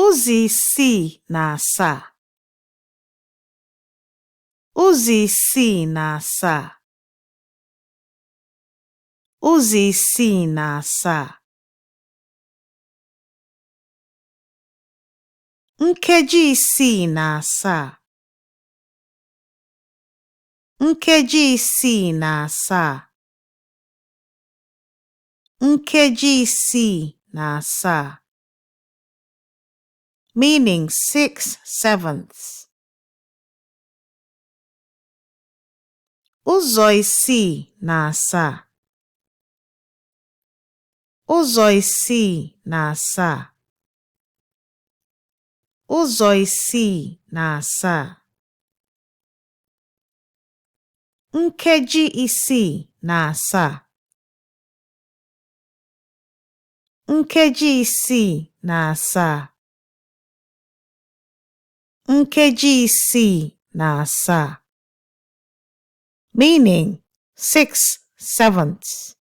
Ụzọ isii na asaa. Ụzọ isii na asaa. Ụzọ isii na asaa. Nkeji isii na asaa. Nkeji isii na asaa. Nkeji isii na asaa. Meaning 6/7. Ụzọ isii na asaa. Ụzọ isii na asaa. Ụzọ isii na asaa. Nkeji isii na asaa. Nkeji isii na asaa. Nkeji isii na asaa. Meaning 6/7.